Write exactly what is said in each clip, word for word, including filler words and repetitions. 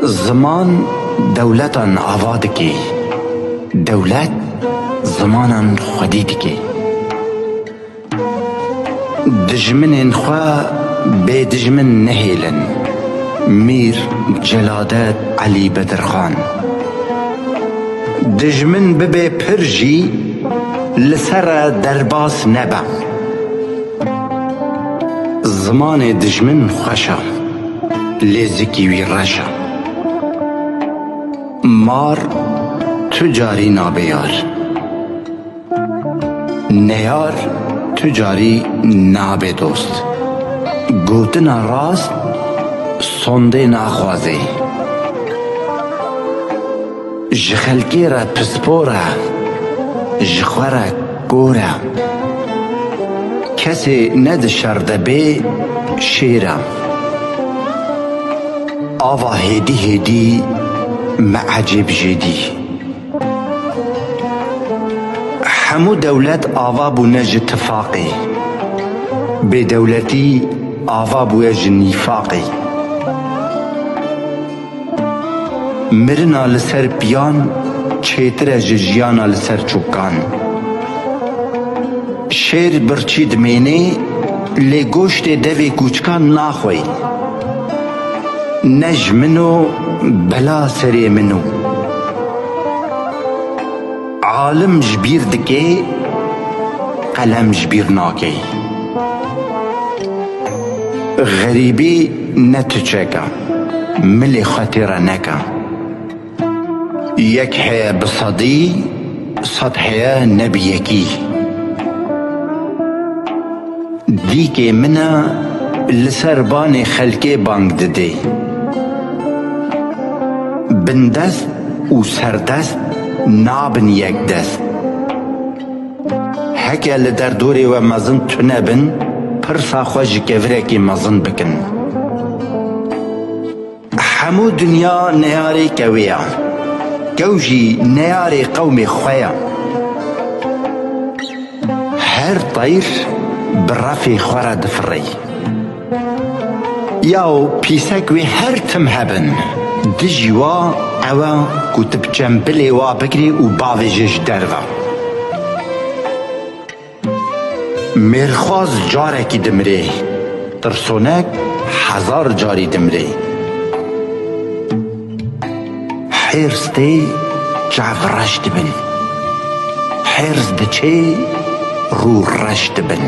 Ziman dewletan ava dike, dewlet zimanan xwedî dike. Dijminên xwe bê dijmin nehêlin. Mîr Celadet Elî Bedirxan. Dijmin bibe pir jî, li ser re derbas nebe. Zimanê dijmin xweş e, lê zikî wî reş e. Mar tu carî nabe yar. Neyar tu carî nabe dost. Gotina rast sondê naxwaze. Ji xelkê re pispor e, ji xwe re kor e. Kesê ne di şer de bê, şêr e. Ava hêdî hêdî me ecêb jêdî. Hemû dewlet ava bûne ji tifaqê. Bêdewletî ava bûye ji nîfaqê. Mirina li ser piyan çêtir e ji jiyana li ser çûkan. Şêr birçî dimênê, lê goştê devê kûçikan naxwey. Ne ji min û bela serê min û. Alim ji bîr dike, qelem ji bîr nake. Xerîbî ne tu çeka, milê xwe tê re neka. Yek heye bi sedî, sed heye ne bi yekî. Dîkê min e, li ser banê xelkê bang didê. Bindest û serdest nabin yek dest. Heke li derdorê we mezin tune bin, pirsa xwe ji kevirekî mezin bikin. Hemû dinya neyarê kewê ye. Kew jî neyarê qewmê xwe ye. Her teyr bi refê xwe re difirê. Yaw pîsek wê her tim hebin. Dijî wa ew e ku tu bi çembilê wa bigirî û bavêjî ji derve. Mêrxwaz carekî dimirê, tirsonek hezar carî dimirê. Hêrs tê çav reş dibin. Hêrs diçê rû reş dibin.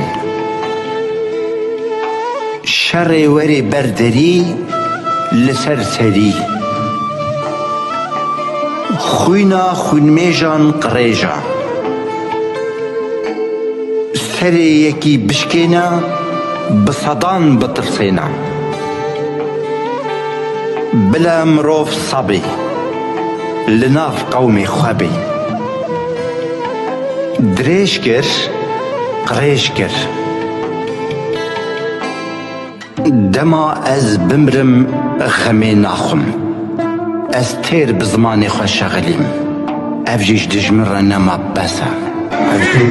Şerê werê ber derî li ser serî. Xwîna xwînmêjan qirêj e. Serê yekî bişkêne, bi sedan bitirsêne. Bila mirov sebê, li nav qewmê xwe bê. Dirêj kir, qirêj kir. Dema ez bimrim, xemê naxwim. Ez têr bi zimanê xwe şexilîm. Ev jî ji dijmin re nema bes e. Ev jî